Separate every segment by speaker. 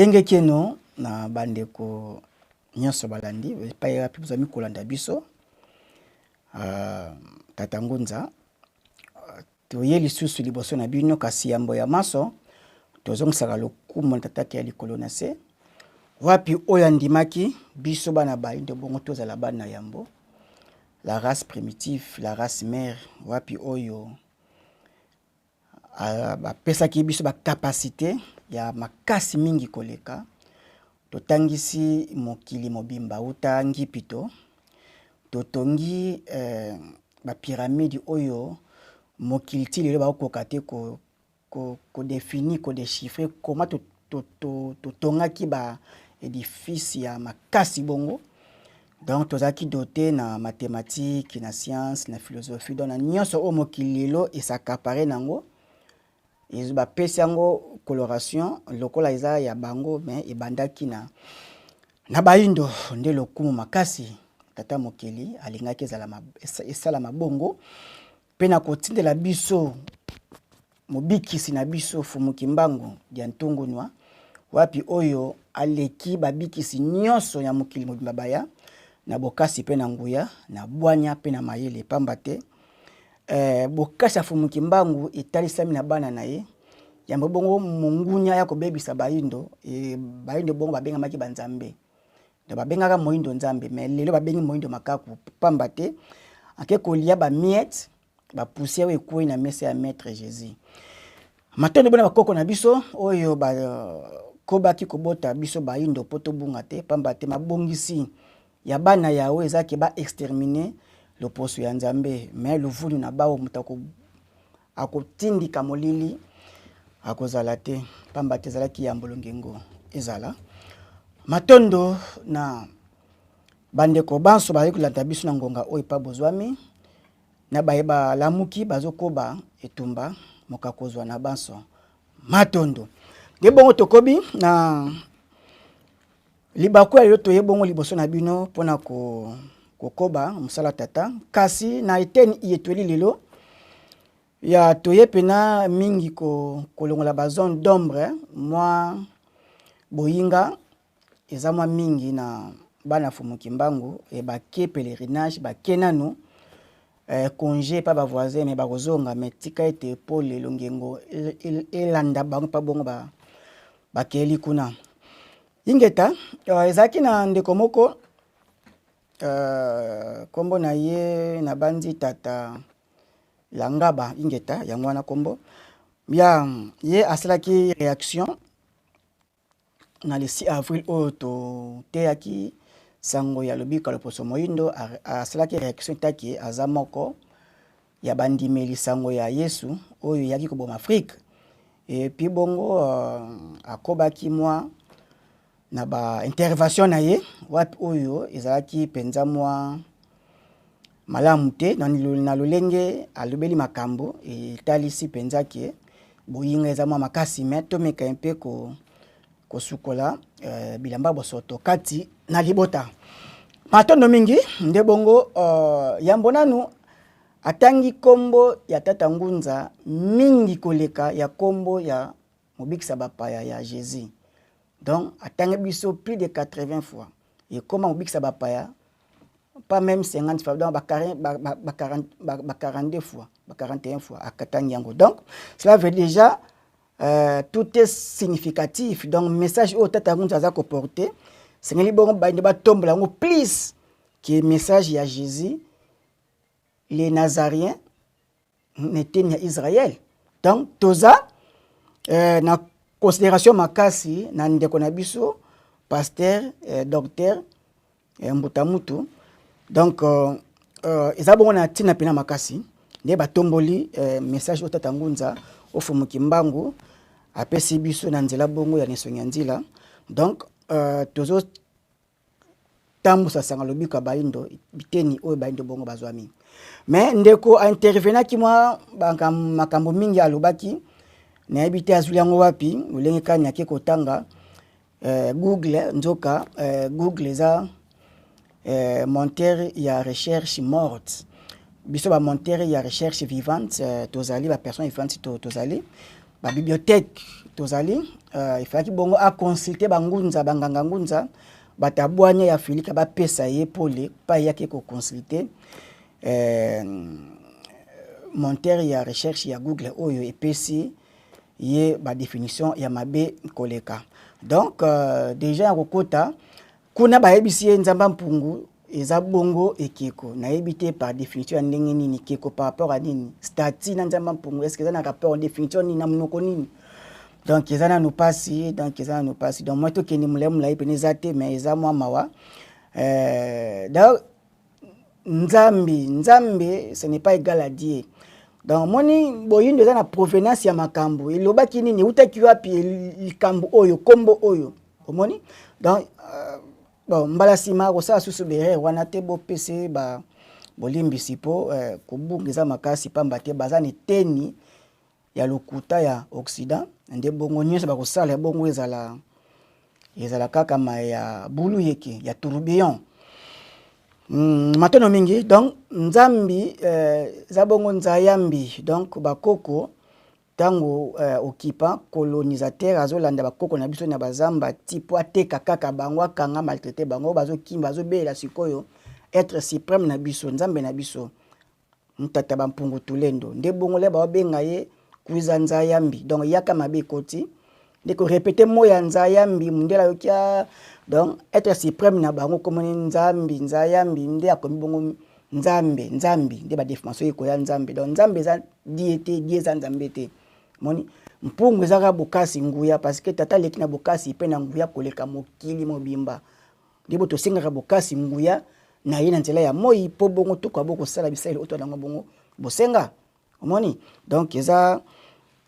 Speaker 1: Yenge kieno na bandeko nyonso balandi epai wapi bozali kolanda biso. Tata Ngunza, toye lisusu liboso na bino, kasi yambo ya maso tozongisaka lokumu na Tata ya likolo na se, wapi oyo andimaki biso bana bayindo bongo tozala bana yambo, la race primitive, la race mère, wapi oyo bapesaki biso bacapacité ya makasi mingi koleka. Totangisi mokili mobimba uta ngipito, totongi bapyramide oyo mokili ti lelo bakokoka te kodéfinir, kodéchiffrer comment totongaki ba édifice ya makasi bongo. Donc tozalaki doté na mathématique, na science, na philosophie, donc na nyonso oyo mokili lelo es'accaparer nango, bapesi yango coloration lokola eza ya bango, mais ebandaki na bayindo. Nde lokumu makasi Tata mokili alingaki ezala esalama bongo, mpe na kotindela biso mobikisi na biso Fumu Kimbangu dia Ntungunwa, wapi oyo aleki babikisi nyonso ya mokili mobimba baya na bokasi mpe na nguya, na bwanya mpe na mayele. Pamba te bokasi ya Fumu Kimbangu etalisami na bana na ye yambo bongo mongunya ya kobebisa bayindo. Bayindo bongo babengamaki banzambe, donc babengaka moyindo nzambe, mais lelo babengi moyindo makaku, pamba te ake kolia bamiettes, bapoussière oyo ekwei na mesa ya Maître Jésus. Matondo bona bakoko na biso oyo bakobaki kobota biso bayindo mpo tobunga te, pamba te mabongisi ya bana yawe ezalaki baexterminer loposo ya Nzambe. Mais luvunu na bao, moto akotindika molili akozala te, pamba te ezalaki ya mbolongengo ezala. Matondo na bandeko banso bazali kolanda biso na ngonga oyo epa bozwami, na baye balamuki bazokoba etumba moka kozwa na banso. Matondo. Nde bongo tokobi na libaku ya lelo, toye bongo liboso na bino mpona kokoba mosala Tata, kasi na eteni iyetweli lelo ya toye pena mingi kolongola bazone d'ombre. Mwa boyinga eza mwa mingi na bana Fumu Kimbangu e bake pèlerinage, bake nanu congé pa bavoisin, mais bakozonga. Mais tika ete po lelo ngengo elanda bango mpa bongo bakeli kuna. Ingeta. Ezalaki na ndeko moko, nkombo na ye nabandi Tata Langaba. Ingeta, yango wana nkombo ya ye. Asalaki réaction na le 6 avril oyo toteyaki sango ya lobiko ya loposo moyindo. Asalaki réaction taki aza moko ya bandimeli sango ya Yesu oyo eyaki koboma Afrique. Et puis bongo akobaki mwa na baintervention na ye, wapi oyo ezalaki mpenza mwa malamu te na lolenge alobeli makambo. Etalisi mpenza ke boyinga eza mwa makasi, mais tomeka mpe kosukola bilamba bosoto kati na libota. Matondo mingi. Nde bongo yambo nanu atangi nkombo ya Tata Ngunza mingi koleka ya nkombo ya mobikisa bapaya ya Jésus. Donc atangi biso plus de 80 fois ekoma mobikisa bapaya, pas même 50 fois, donc ba, ba, ba, ba, 40, ba 42 fois, ba 41 fois akatangi yango. Donc cela veut déjà tout est significatif. Donc message oyo Tata Ngunza aza koporter, sengeli bongo bayindo batombola yango plus que message ya Jésus le Nazaréen neteni ya Israël. Donc toza na considération makasi na ndeko na biso pasteur, docteur Mbuta Mutu. Donc eza bongo na ntina mpena makasi nde batomboli message oyo Tata Ngunza ofumuki mbangu apesi biso na nzela bongo ya nesongi ya nzila. Donc tozo tambusa sanga lobiko ya bayindo, biteni oyo bayindo bongo bazwami. Mais ndeko aintervenaki mwa makambo mingi alobaki, nayebi te azwili yango wapi, lolenge kani ake kotanga Google. Nzoka Google eza moteur ya recherche morte. Biso bamoteur ya recherche vivante, tozali bapersone vivante, tozali. Ba bibliothèque tozali, il fallaki bongo a consulter ba ngunza, ba nganga ngunza, bato ya bwanya ya Afrika bapesa ye pole pa eyaki ko consulter moteur ya recherche ya Google oyo epesi ye ba définition ya mabe koleka. Donc déjà ya kokota kuna, bayebisi ye Nzambe Mpungu eza bongo ekeko. Nayebi te par définition ya ndenge nini ekeko par rapport à nini, statue na Nzambe Mpungu, est ce que eza na rapport, définition nini, na monoko nini? Donc eza nanu mpasi, donc eza nanu mpasi. Donc moi tokende molai molai pene eza te, mais eza mwa mawa. D'ailleurs Nzambe, Nzambe, ce n'est pas égal à Dieu. Donc omoni, boyindo eza na provenance ya makambo, elobaki nini, eutaki wapi likambo oyo, nkombo oyo, omoni. Donc bon, mbala nsima kosala susu berere wana te, bopese ba bolimbisi mpo kobunga eza makasi, pamba te baza na eteni ya lokuta ya Occident. Nde bongo nyonso bakosala bongo ezala kaka ma ya bulu yeke ya tourbillon. Matono mingi. Donc Nzambi eza bongo Nzayambi. Donc bakoko, ntango occupant colonisateur azolanda bakoko na biso na bazamba ti mpo ateka kaka bango, akanga, maltraité bango, bazokimba, azobelela sikoyo être suprême na biso, Nzambe na biso, Ntata Bampungu Tulendo. Nde bongo le baobenga ye Kuiza Nzayambi. Donc yaka mabe ekoti nde korépéter mo ya Nzayambi, mundele ayoki. Donc être suprême na bango komoni Nzambi, Nzayambi, nde akomi bongo Nzambe, Nzambi. Nde badéformation ekoya Nzambe. Donc Nzambe eza Dieu te, Dieu eza Nzambe te. Moni, mpungu ezaka bokasi, nguya, parce que tata aleki na bokasi mpe na nguya koleka mokili mobimba. Nde bo tosengaka bokasi, nguya na ye na nzela ya moi, mpo bongo tokoka bo kosala bisaleli oyo toyango bongo bosenga. Omoni, donc eza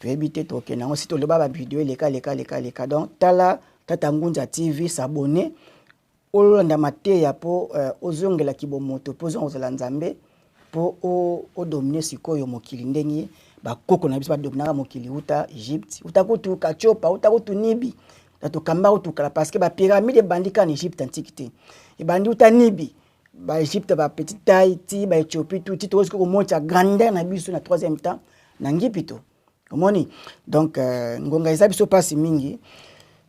Speaker 1: toyebi te, tokende yango si toloba bavideo eleka leka leka leka. Donc tala Tata Ngunza TV, s'abonner, olanda mateya mpo ozongelaki bomoto, mpo ozonga kozala Nzambe, mpo odomine sikoyo mokili ndenge bakoko na biso badominaka mokili uta Egypte, uta kutu Katiopa, uta kutu Nibi. Tokamba kutu kala, parce que bapyramide ebandi kaka na Egypte antique te, ebandi uta Nibi, baEgypte bapetite taille, ti baÉthiopie, tu ti tokoki komonisa grandeur na biso na troisième temps na Ngipito. Omoni, donc ngonga eza biso mpasi mingi,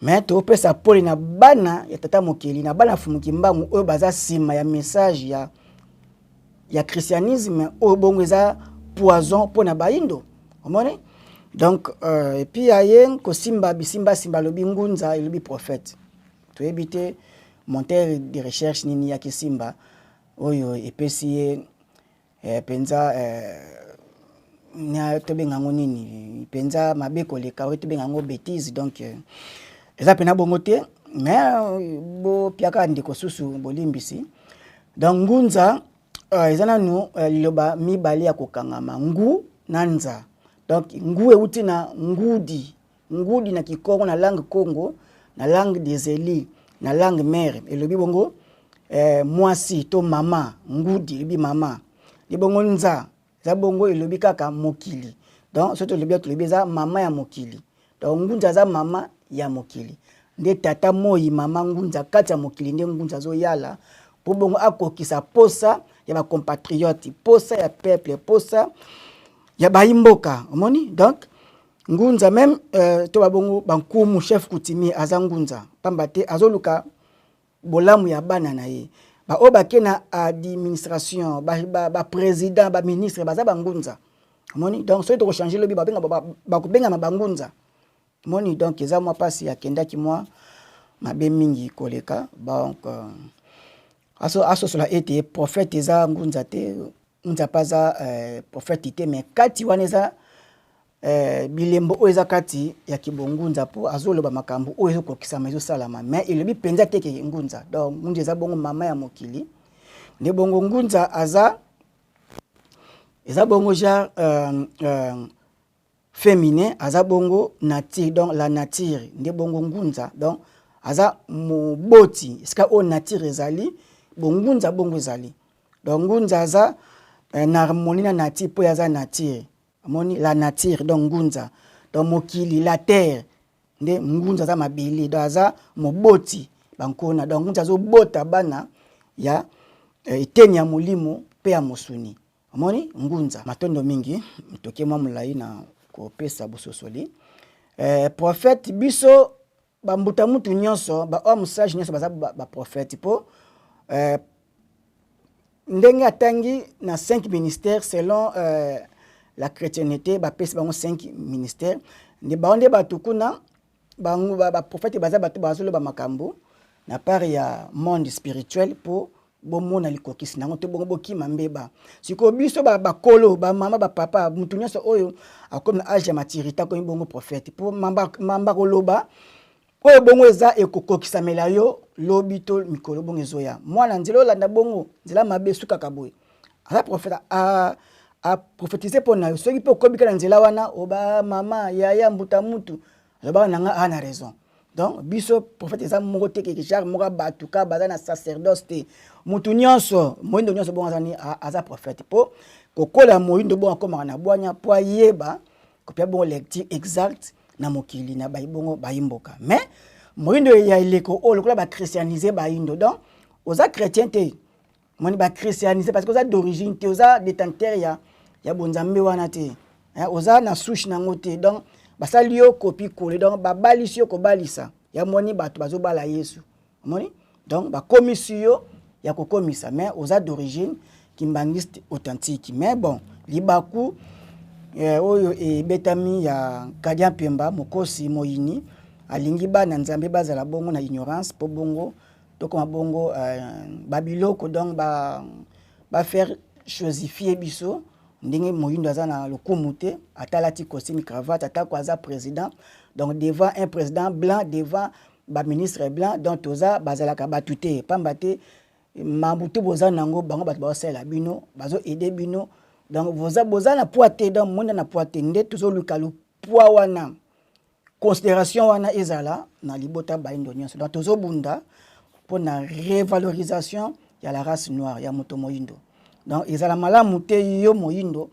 Speaker 1: mais topesa pole na bana ya tata mokili, na bana Fumuki Mbangu oyo baza nsima ya message ya christianisme oyo bongo eza poison mpo na bayindo. Omoni, donc et puis aye kosimba bisimbasimba, alobi ngunza elobi prophète. Toyebi te moteur de recherche nini yaki simba oyo epesi ye mpenza tobenga yango nini mpenza mabe koleka oyo, tobenga yango bêtise. Donc eza mpena bongo te, mais bopiaka ndeko susu bolimbisi. Donc ngunza eza nanu liloba mibale ya kokangama, ngu na nza. Donc ngu euti na ngudi, ngudi na kikongo, na langue Congo, na langue des élus, na langue mère, elobi bongo mwasi to mama. Ngudi elobi mama. Nde bongo nza eza bongo elobi kaka mokili. Donc soki tolobi eza mama ya mokili. Donc ngunza aza mama ya mokili. Nde tata moi, mama ngunza kati ya mokili, nde ngunza azoyala mpo bongo akokisa posa ya bacompatriote, posa ya peuple, posa ya bayimboka. Omoni, donc ngunza même to babongo bankumu, chef coutumier aza ngunza, pamba te azoluka bolamu ya bana na ye. Baoyo bake na administration, baprésident, ba baministre, baza bangunza. Omoni, donc soki tokochange lobi, bakobengama bangunza. Omoni, donc eza mwa mpasi, akendaki mwa mabe mingi koleka. Donc asosola ete prophète eza ngunza te, ngunza mpe aza prophète te, mais kati wana eza bilembo oyo eza kati ya kibongunza, mpo azoloba makambo oyo ezokokisama, ezosalama, mais elobi mpenza te ke ngunza. Donc ngunza eza bongo mama ya mokili. Nde bongo ngunza aza eza bongo genre féminin, aza bongo nature, donc la nature. Nde bongo ngunza, donc aza moboti esika oyo nature ezali, bongunza bongo ezali. Donc ngunza aza na harmonie na nature, mpo aza nature. Amoni, la nature, donc ngunza, donc mokili, la terre. Nde ngunza aza mabele, donc aza moboti bankona. Donc ngunza azobota bana ya eteni ya molimo mpe ya mosuni. Omoni, ngunza. Matondo mingi, toke mwa molai na kopesa bososoli. Eh, prophète biso bambuta mutu nyonso ba homme sage nyonso baza ba prophète po eh, ndenge atangi na 5 ministères selon euh, la chrétienté bapesi bango 5 ministères nde bango nde bato kuna bango baprofete baza bato bazoloba makambo na part ya monde spirituel mpo bomona likokisi nango te bongo bokima mbeba sikoyo biso bakolo bamama bapapa motu nyonso oyo akomi na age ya maturité akomi bongo prophète mpo mamba, mamba koloba oyo bongo eza ekokokisamela yo lobi to mikolo bongo ezoya mwana nzela olanda bongo nzela mabe esukaka boye aza prophète aprofetize mpo na yo soki mpe okomi kaka na nzela wana oba mama yaya mbuta mutu alobaka na nga a na raison donc biso prophète eza moko te keke genre moko ya bato ka baza na sacerdoce te motu nyonso moyindo nyonso bongo azani aza prophète mpo kokola moyindo bongo akomaka na bwanya mpo ayeba kopia bongo lecture exacte na mokili na bayi bongo bayi mboka mais moyindo ya eleko oyo lokola bachristianise bayindo donc oza chrétien te moni ba christianise parce que oza d'origine te oza détenteur ya ya bonzambe wana te eh, oza na souche nango te donc basali yo copie colle donc babalisi yo kobalisa ya moni bato bazobala yesu omoni donc bakomisi yo ya kokomisa mais oza d'origine kimbangiste authentique mais bon libaku eh, oyo ebetami ya Kadia Mpemba mokosi moyini alingi bana Nzambe bazala bongo na ignorance po bongo tokoma bongo euh, babiloko donc ba, ba faire chosifier biso ndenge moyindo aza na lokumu te ata alati costume cravate atako aza président donc devant un président blanc devant baministre blanc donc toza bazalaka bato te pamba te mambu te boza nango bango bato bazosalela bino bazo aide bino donc boza, boza na poids te donc monde na poids te nde tozoluka poids wana Consideration wana ezala na libota bayindo nyonso. Donc tozobunda mpo na revalorisation ya la race noire ya moto moyindo. Donc ezala malamu te yo moyindo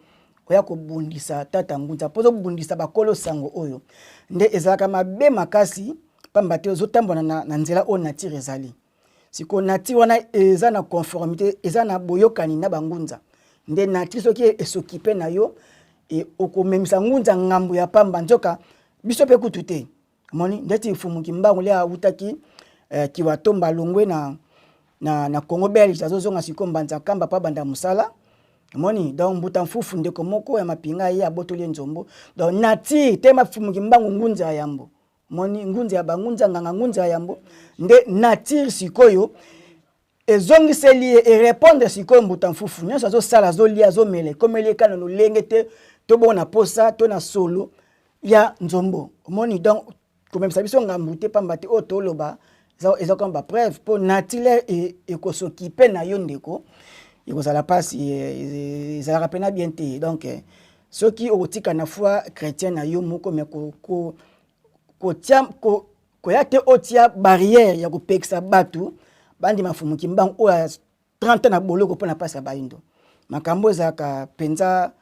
Speaker 1: oya kobundisa tata ngunza mpo ozobundisa bakolo sango oyo nde ezalaka mabe makasi pamba te ozotambola na, na nzela oyo nature ezali. Sikoyo nature wana eza na conformité, eza na boyokani na bangunza. Nde nature soki esokipe na yo e, okomemisa ngunza ngambo ya pamba, nzoka biso mpe kutu te. Omoni ndeti Mfumu Kimbangu le awutaki eh, Kiwatomba alongwe na, na, na Congo belge azozonga sikoyo Mbanza Kamba mpo abanda mosala. Omoni donc Mbuta Mfufu ndeko moko ya mapinga ye abotoli ye nzombo. Donc nature te Mfumu Kimbangu ngunza ya yambo moni ngunza ya bangunza nganga ngunza ya yambo nde nature sikoyo ezongiseli ye erepondre sikoyo mbuta mfufu nyonso azosala azolia azomela ekomeli ye kaka na lolenge te to bongo na posa to na solo ya nzombo omoni donc komemisa biso ngambu te pamba te oyo toloba eza kama bapreuve mpo nature ekosokipe na yo ndeko ekozala mpasi ezalaka mpena bien te donc soki okotika na foi chrétien na yo moko me kotia ko, koya te otia barrière ya kopekisa bato bandima Mfumu Kimbangu oyo ya 30 ans na boloko mpo na mpasi ya bayindo. Makambo ezalaka mpenza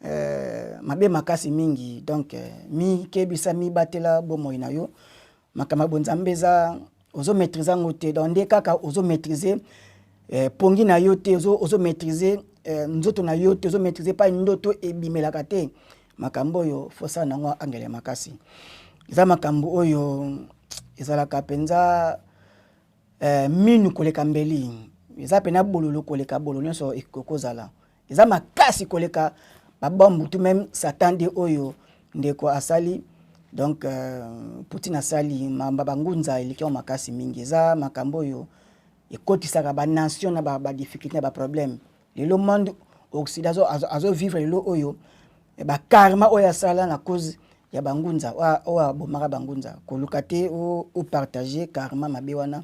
Speaker 1: eh, mabe makasi mingi donc eh, mikebisa mibatela bomoi na yo makambo ya bonzambe eza ozo maîtrise yango te donc nde kaka ozo maîtrise eh, pongi na yo te ozo, ozo maîtrise eh, nzoto na yo te ozo maîtrise pa ndoto ebimelaka te makambo oyo fosala nango angele makasi eza makambo oyo ezalaka mpenza eh, minu koleka mbeli eza mpena bololo koleka bolo nyonso ekokozala eza makasi koleka babombe tout même satan nde oyo ndeko asali donc euh, Poutine asali mamba bangunza eleki yango makasi mingi eza makambo oyo ekotisaka banation na badifficulté na baproblème lelo monde occident azovivre lelo oyo bakarma oyo asala na cause ya bangunza oyo abomaka bangunza koluka te opartage karma mabe wana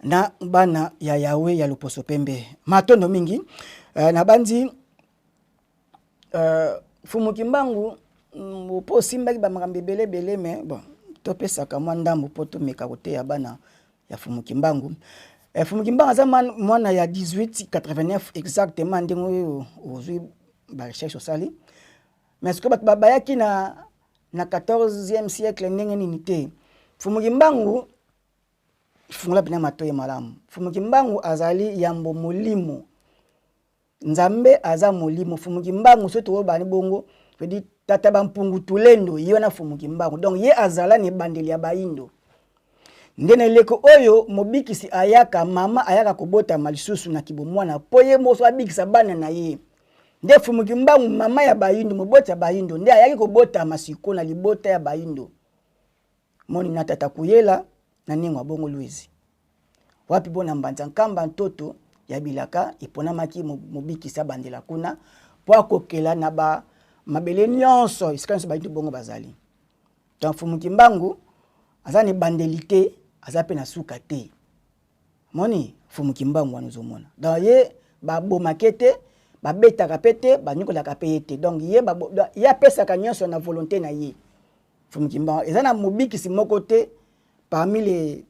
Speaker 1: na bana ya Yawe ya loposo pembe. Matondo mingi uh, nabandi uh, Fumu Kimbangu mpo mm, osimbaki bamakambo ebele ebele me bon topesaka mwa ndambo mpo tomeka koteya bana ya Fumu Kimbangu. Eh, Fumu Kimbangu aza mwana ya 1889 exactement ndenge oyo ozwi ba recherche osali mais sikoyo bato bayaki na, na 14e siècle ndenge nini te Fumu Kimbangu fungola mpena matoyi malamu. Mfumu Kimbangu azali yambo molimo. Nzambe aza molimo. Mfumu Kimbangu soki tokobani bongo Veut dire tata bampungu tulendo, ye wana Fumu Kimbangu. Donc ye azala na ebandeli ya bayindo. Nde na eleko oyo mobikisi ayaka, mama ayaka kobotama lisusu na kibomwana mpo ye moso abikisa bana na ye. Nde Fumu Kimbangu, mama ya bayindo, moboti ya bayindo, nde ayaki kobotama siko na libota ya bayindo. Moni na tata Kuyela na Nengwa bongo Louise. Wapi bona Mbanza Nkamba ntoto ya bilaka eponamaki mobikisi abandela kuna mpo akokela na ba mabele nyonso esika nyonso bayindo bongo bazali. Donc Fumu Kimbangu aza na ebandeli te, aza mpe na suka te. Moni Fumu Kimbangu wana ozomona. Donc ye babomake te, babetaka mpe te, banyokolaka mpe ye te. Donc ye, ye apesaka nyonso na volonté na ye. Fumu Kimbangu eza na mobikisi moko te parmi les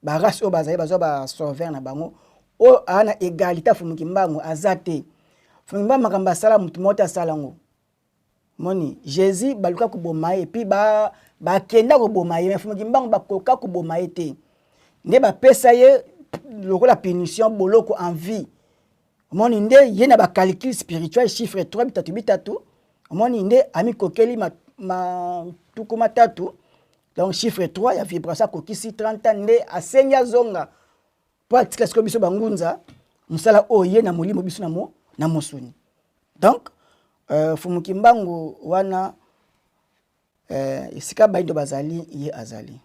Speaker 1: barace oyo bazali bazwa basauveur na bango oyo aa na égalité ya Fumu Kimbangu aza te. Fumu Kimbangu makambo asala, motu moko te asala yango. Moni Jésus baluka koboma ye, et puis bakenda koboma ye, mais Fumu Kimbangu bakoka koboma ye te. Nde bapesa ye lokola punition boloko en vie. Omoni nde ye na bacalcul spirituel, chiffre 3, bitatu bitatu. Omoni nde amikokeli matuku matatu, donc chiffre 3 ya vibration, akokisi 30 ans, nde asengi azonga mpo atika sikoyo biso bangunza mosala oyo ye na molimo, biso na mosuni. Donc Fumu Kimbangu wana, esika bayindo bazali, ye azali.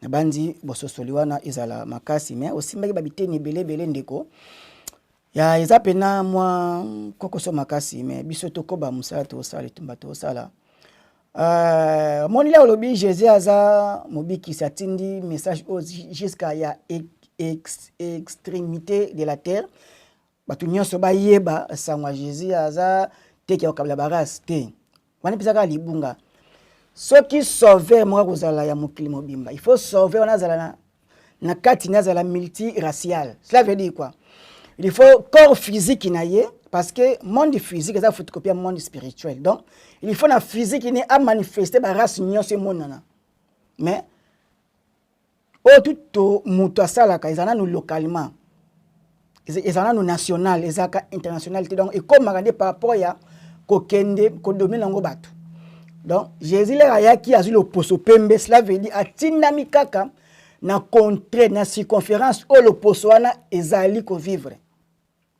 Speaker 1: Nabandi bososoli wana ezala makasi, mais osimbaki babiteni ebele ebele, ndeko ya eza pena mwa kokoso makasi, mais biso tokoba mosala, tokosala etumba, tokosala. Omoni la olobi Jésus aza mobikisi, atindi message oyo jusqu'à ya extrémité de la terre, bato nyonso bayeba sango ya Jésus. Aza teki ya kokabela barace te, wana mpeza kaka libunga. Soki sauveur moko akozala ya mokili mobimba, il faut sauveur wana azala na kati ne azala multiracial. Cela veut dire quoi? Il faut corps physique na ye, parce que monde physique eza photocopie ya monde spirituel. Donc il faut na physique ne amanifeste barace nyonso emonana. Mais oyo tuto moto asalaka eza nanu localement, eza nanu national, ezalaka international te. Donc ekomaka nde par rapport ya kokende kodomine yango bato. Donc Jésus lere ayaki, azwi loposo pembe, cela veut dire atindami kaka na contrée, na circonférence oyo loposo wana ezali kovivre.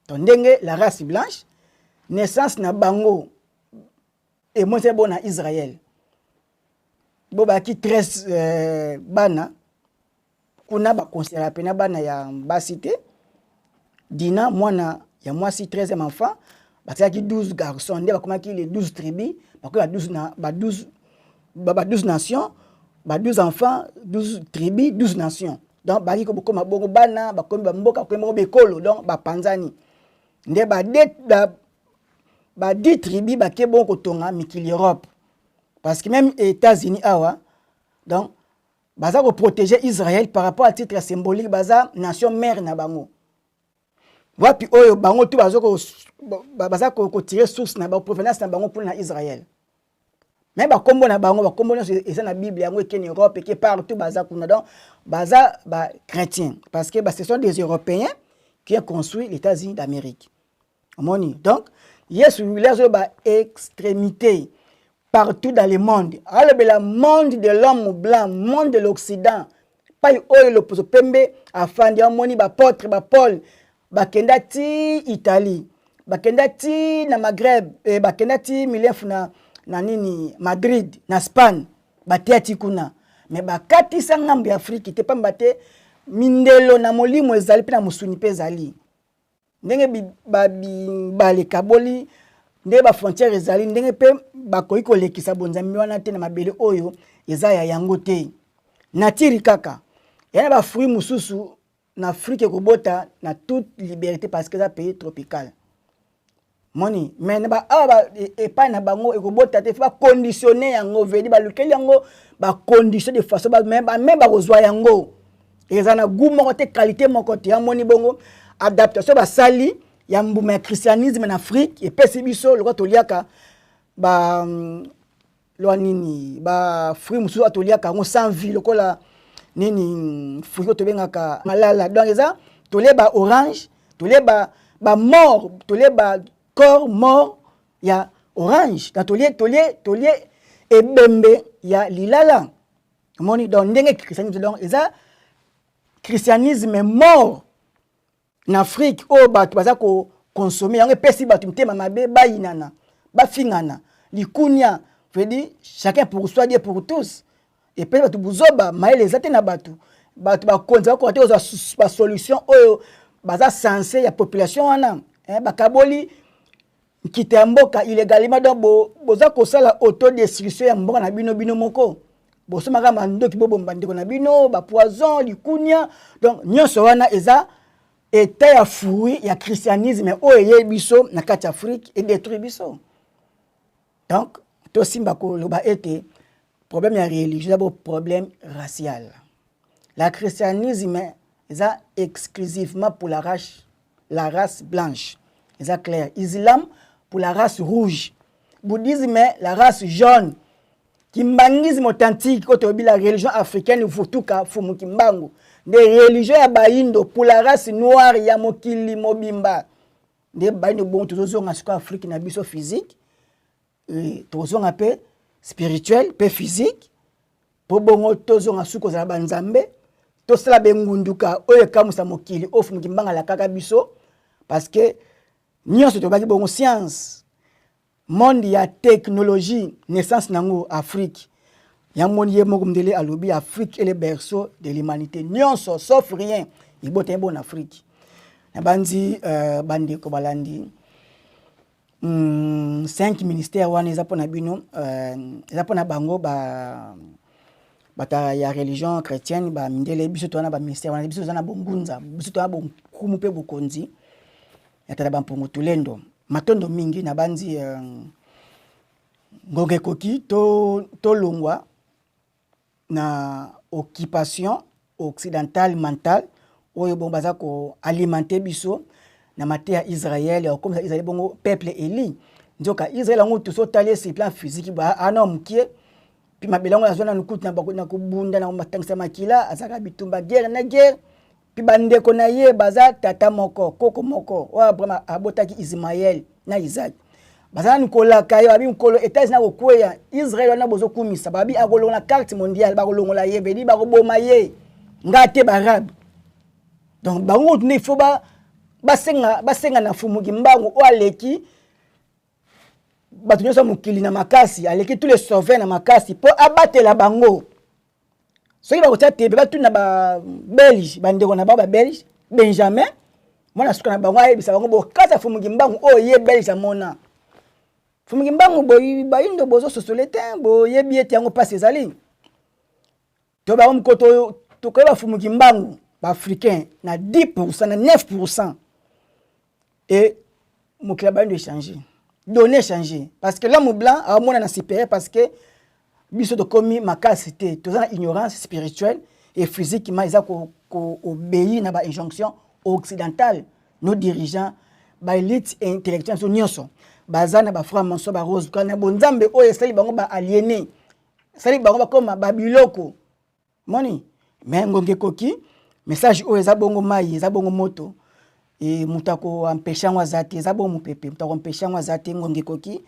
Speaker 1: Donc ndenge la race blanche, naissance na bango emonisi bo na Israël bo bayaki 13 bana kuna, bakonsidera pena bana ya basi te. Dina mwana ya mwasi, 13e enfant, batiaki 12 garçons, nde bakomaki les 12 tribus, bakomi ba 12 na ba 12 ba 12 nations, ba 12 enfants, 12 tribus, 12 nations. Donc baki kobokoma bongo bana, bakomi bamboka, bakomi bongo bekolo. Donc bapanzani nde ba 10 tribus bake bongo kotonga mikili Europe, parce que même États-Unis awa, donc baza koprotéger Israël par rapport à titre symbolique, baza nation mère na bango. Wapi oyo bango tu baza kotirer source na bango, provenance na bango kuna na Israël. Mais bakombo na bango, bakombo nyonso eza na Bible yango, eke na Europe, eke partout, baza kuna. Donc baza bachrétien parce que ce sont des Européens qui ont construit les États-Unis d'Amérique. Omoni, donc Yesu le azoloba extrémité partout dans le monde, alobela monde de l'homme blanc, monde de l'Occident, pai oyo loposo pembe afandi. Amoni baapôtre bapaul bakenda ti Italie, bakenda ti na Maghreb, bakenda ti milefu na nini, Madrid na Spagne, bateya ti kuna, mais bakatisa ngambo ya Afrique te, pamba te mindelo na molimo ezali mpe na mosuni mpe ezali. Ndenge bibale ekaboli, ndenge bafrontière ezali, ndenge mpe bakoki kolekisa bonzambe wana te na mabele oyo eza ya yango te. Natiri kaka ya na bafruit mosusu na Afrique ekobota na toute liberté parce que eza pays tropical, moni. Mais na awa epai na bango ekobota te, faut baconditionne yango, vedi balukeli yango bacondition de façon mais bakozwa yango eza na goût moko te, qualité moko te. Yamoni bongo adaptation basali ya mbuma ya christianisme na Afrique epesi biso lokola toliaka ba loa nini, bafruit mosusu oyo toliaka yango sans vie, lokola nini, fruit oyo tobengaka malala. Donc eza tolie ba orange, tolie ba mort, tolie ba corps mort. Ya orange na tolie tolie tolie ebembe ya lilala. Omoni donc ndenge christianisme, donc eza christianisme mort na Afrique oyo bato baza koconsommer. Yango epesi bato mitema mabe, bayinana, bafingana, likunia, veut dire chacun pour soi, Dieu pour tous. Epesi bato buzoba, mayele eza te na bato. Bato bakonzi bakoka te kozwa basolution oyo baza censé ya population wana. Bakaboli nkita ya mboka illégalement. Donc boza kosala autodestruction ya mboka na bino, bino moko. Bosomaka mandoki, bobomba ndeko na bino, bapoison, likunia. Donc nyonso wana eza état ya fruit ya christianisme oyo eyebi biso na kati ya Afrique, edétruire biso. Donc tosimba koloba ete problème ya religion eza bo problème racial. La christianisme eza exclusivement pour la race blanche, eza clair. Islam pour la race rouge, bouddhisme la race jaune, kimbanguisme authentique oyo toyebi, la religion africaine vutuka Fumu Kimbangu, nde religion ya bayindo pour la race noire ya mokili mobimba. Nde bayindo bongo tozozonga sikoyo Afrique na biso physique, tozonga mpe spirituel mpe physique, mpo bongo tozonga suki kozala banzambe, tosala bengunduka oyo ekamwisa mokili oyo Fumu Kimbangu alakaka biso. Parce que nyonso tobaki bongo science, monde ya technologie, naissance nango Afrique. Yamoni ye moko mondele alobi: "Afrique est le berceau de l'humanité." Nyonso sauf rien ebota ye bona Afrique. Nabandi bandeko balandi, cinq ministère wana eza mpona bino, eza mpona bango ba bato ya religion chrétienne, bamindele. Biso toza na baministère wana, biso toza na bongunza, biso toza na bonkumu mpe bokonzi ya tata bampungu tulendo. Matondo mingi. Nabandi ngonga ekoki tolongwa to na occupation occidentale mentale oyo bongo baza koalimenter biso na mateya ya Israel, ya kokomisa Israel bongo peuple élu. Nzoka Israel yango toso otali esi plan physique ana mokie, mpe mabele yango azwa nanu kutu na kobunda, na matangisa makila, azalaka bitumba, guerre na guerre. Mpe bandeko na ye baza tata moko, koko moko, oyo Abraham abotaki, Ismael na Isaac. Baza nanu kolaka ye, babi nkolo Etats na kokweya. Israel wana bozokumisa, babi akolongola carte mondiale, bakolongola ye, bedi bakoboma ye nga te baarabe. Donc bango kutu nde il faut basenga, basenga na Fumu Kimbangu oyo aleki bato nyonso ya mokili na makasi, aleki tous les souverains na makasi, mpo abatela bango. Soki bakotia tembe, batuna babelge, bandeko na bango babelge. Benjamin mwana suka na bango ayebisa bango bokata Fumu Kimbangu oyo ye belge amona Fumu Kimbangu. Bayindo bozososole te, boyebi ete yango mpasi ezali to bango mokoto. Tokoyeba Fumu Kimbangu baafricain na 10, na 9, et mokili ya bayindo échange donné, échange, parce que l'homme blanc aomona na supérieur, parce que biso tokomi makasi te, toza na ignorance spirituelle et physiquement eza koobéir na bainjonction occidentale. Nos dirigeants, baélite intellectuelle biso nyonso baza na bafranc maçon, barose na bonzambe oyo esali bango baaliéné, esali bango bakoma babiloko moni. Mais ngonga ekoki. Message oyo eza bongo mai, eza bongo moto, e moto akoempêcher yango aza te. Eza bongo mopepe, moto akoempêcher yango aza te. Ngonga ekoki.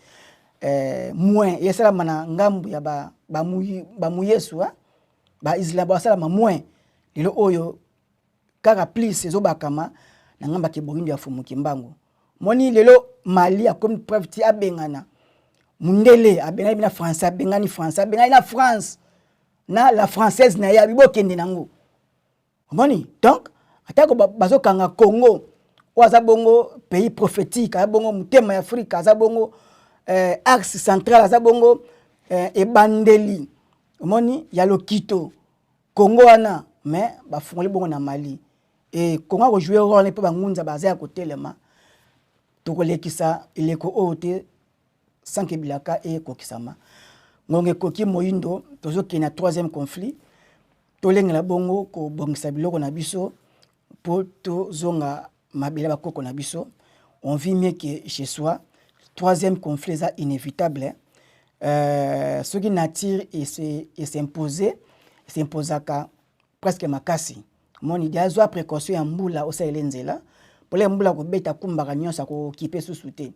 Speaker 1: Moins esalama na ngambu ya bamuyesu, ba baislam basalama moins. Lelo oyo kaka plus ezobakama na ngambo ya keboyindo ya Fumu Kimbangu. Moni lelo Mali akomi preuve ti abengana mundele, abengani na français, abengani français, abengani na France na la française na ye, abi bokende nango. Omoni, donc atako bazokanga Congo oyo aza bongo pays prophétique, aza bongo motema ya Afrika, aza bongo axe central, aza bongo ebandeli omoni ya lokito Congo wana, mais bafungoli bongo na Mali. E Congo akojouer rôle mpe bangunza baza ya kotelema. Tokolekisa eleko oyo te sans que bilaka ekokisama. Ngonga ekoki, moyindo. Tozokende na troisième conflit. Tolengela bongo kobongisa biloko na biso mpo tozonga mabele ya bakoko na biso. On vit mieux que chez soi. Troisième conflit eza inévitable. Soki nature esimpose, esimposaka presque makasi. Moni di azwa précaution ya mbula, osalela nzela mpona mbula kobeta, kumbaka nyonso, akokipe susu te.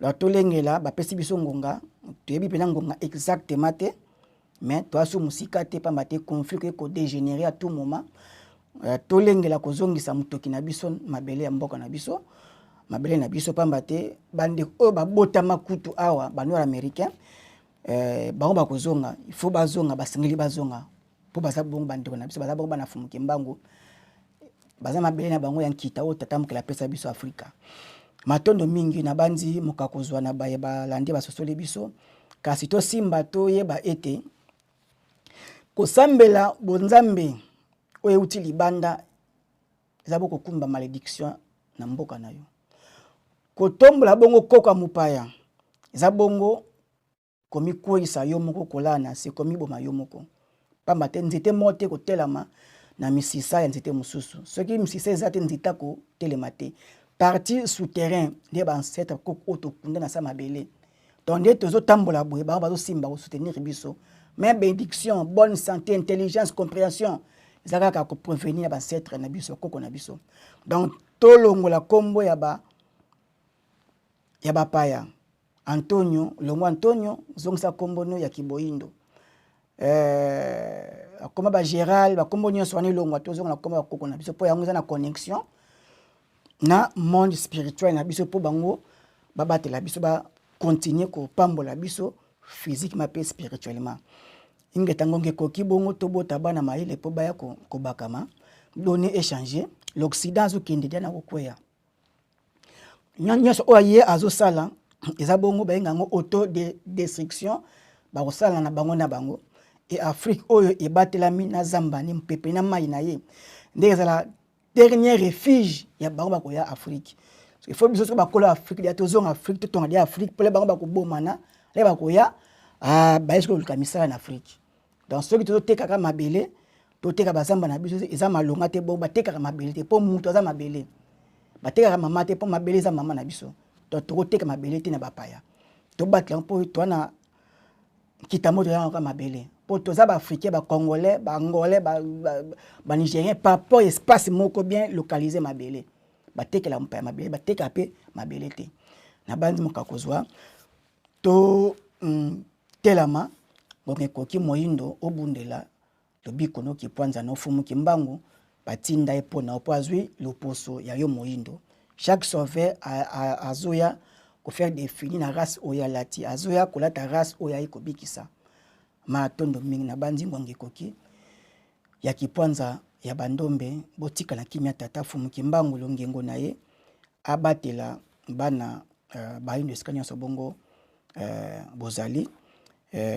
Speaker 1: Alors tolengela, bapesi biso ngonga, toyebi mpenza ngonga exactement te, mais toza so mosika te, pamba te conflit ekoki kodégénérer à tout moment. Tolengela kozongisa motoki na biso, mabele ya mboka na biso, mabele na biso, pamba te bandeko oyo babotama kutu awa, banoir américain, bango bakozonga. Il faut bazonga, basengeli bazonga, mpo baza bongo bandeko na biso, baza bongo bana Fumu Kimbangu, baza mabele na bango ya nkita oyo tata mokili apesa biso Afrika. Matondo mingi na bandi moka kozwa na baye balandi basosoli biso. Kasi tosimba, toyeba ete kosambela bonzambe oyo euti libanda eza bokokumba malédiction na mboka na yo. Kotombola bongo koko ya mopaya eza bongo komikweyisa yo moko, kolala na se, komiboma yo moko, pamba te nzete moko te kotelama na misisa ya nzete mosusu. Soki misisa eza te, nzete akotelema te. Partie souterrain nde baancêtre koko oyo tokunda na sa mabele. Donc nde tozotambola boye, bango bazosimba kosoutenir biso. Mais bénédiction, bonne santé, intelligence, compréhension eza kaka koprovenir na baancêtre na biso, koko na biso. Donc tolongola nkombo ya bapaya. Antonio, longwa Antonio, zongisa nkombo no ya kiboyindo. Akoma bagéral, bakombo nyonso wana elongwa, tozonga na nkombo ya koko na biso, mpo yango eza na connexion na monde spirituel na biso, mpo bango babatela biso, bacontinue kopambola biso physiquement mpe spirituellement. Ingeta, ngonga ekoki bongo tobota bana mayele mpo baya kobakama. Données échanger, l'Occident azokende dia na kokweya. Nyonso oyo ye azosala eza bongo, bayenga yango auto de destruction. Bakosala na bango na bango e Afrique oyo ebatelami na zamba ni mpepe na mai na ye, ndenge ezala dernier refuge ya bango bakoya Afrique. Il faut biso soki bakolo Afrique dia tozonga Afrique, totonga dia Afrique mpole bango bakobomana nde bakoya, baye soki koluka misala na Afrique. Donc soki tozotekaka mabele, toteka bazamba na biso, eza malonga te. Bongo batekaka mabele te, mpo mutu aza mabele. Batekaka mama te, mpo mabele eza mama na biso. Donc tokoteka mabele te na bapaya. Tobatela mpo toa na nkita moto toyangaka mabele, mpo toza baafricain, bacongolais, baangolais, banigérien, par rapport espace moko bien localisé. Mabele batekela mopaya mabele, batekaka mpe mabele te. Na bandi moka kozwa to telama, ngonga ekoki moyindo obundela lobiko noki pwanza na ofumu Kimbangu batinda ye mpo na mpo azwi loposo ya yo moyindo. Chaque sauveur azoya kofaire définir na race oyo alati, azoya kolata race oyo ayi kobikisa. Matondo mingi na bandi, ngonga ekoki ya kipwanza ya bandombe. Botikala kimia. Tata Fumu Kimbangu longengo na ye abatela bana bayindo esika nyonso bongo bozali.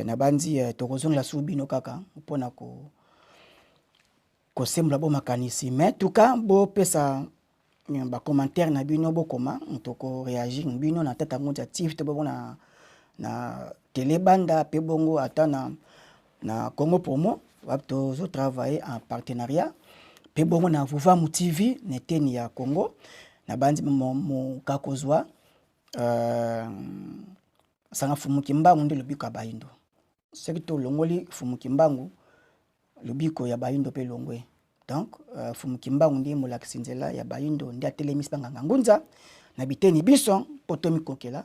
Speaker 1: Na bandi tokozongela su bino kaka mpona kosembola bo makanisi. Mais tuka bopesa bacommentaire na bino, bokoma, tokoréagir bino na Tata Ngunza TV to bongo na Telebanda mpe bongo ata na Congo Promo wapi tozotravaille en partenariat, mpe bongo na Vuvamu TV na eteni ya Congo. Na bandi moka kozwa sanga Fumu Kimbangu nde lobiko ya bayindo. Soki tolongoli Fumu Kimbangu, lobiko ya bayindo mpe longwe. Donc Fumu Kimbangu nde molakisi nzela ya bayindo, nde atelemisi banganga ngunza na biteni biso mpo tomikokela.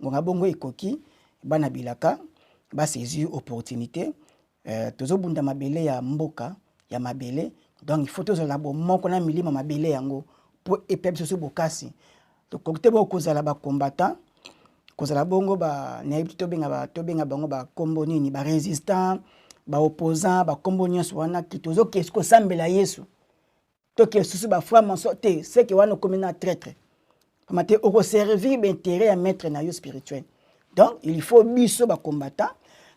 Speaker 1: Ngonga bongo ekoki, bana bilaka basaisir opportunité. Tozobunda mabele ya mboka ya mabele. Donc il faut tozala bomoko na milimo mabele yango mpo epe biso so bokasi. Tokoki te bongo kozala bacombattant, kozala bongo nayebi te tobenga bango bakombo nini, barésistant, baopposant, bakombo nyonso wana. Tozokesi kosambela Yesu, toke susu bafranc-maçon te, seke wana okomi na traître, pamba te okoservir baintérêt ya maître na yo spirituel. Donc il faut biso bacombattant,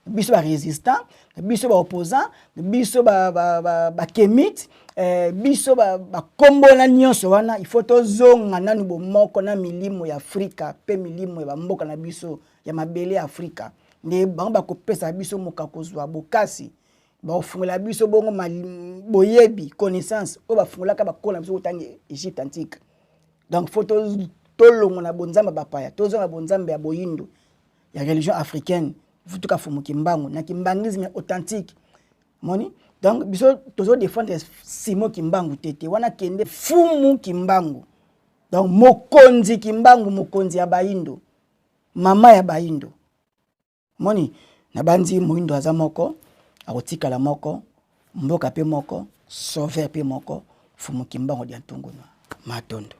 Speaker 1: biso barésistant, biso baopposant, biso bakémite, biso bakombo na nyonso wana, il faut tozonga nanu bomoko na milimo ya Afrika mpe milimo ya bamboka na biso ya mabele ya Afrika. Nde bango bakopesa biso moka kozwa bokasi, bakofungola biso bongo boyebi, connaissance oyo bafungolaka bakola na biso kotanga Egypte antique. Donc faut tolongola bonzambe bapaya, tozonga bonzambe ya boyindo ya religion africaine, vutuka Fumu Kimbangu na kimbangisme authentique. Moni, donc biso tozodefendre Simo Kimbangu te te wana, kende Fumu Kimbangu, donc mokonzi Kimbangu, mokonzi ya bayindo. Mama ya bayindo. Moni, nabandi moyindo aza moko, akotikala moko, mboka pe moko, sauveur pe moko, Fumu Kimbangu dia Ntungunua. Matondo.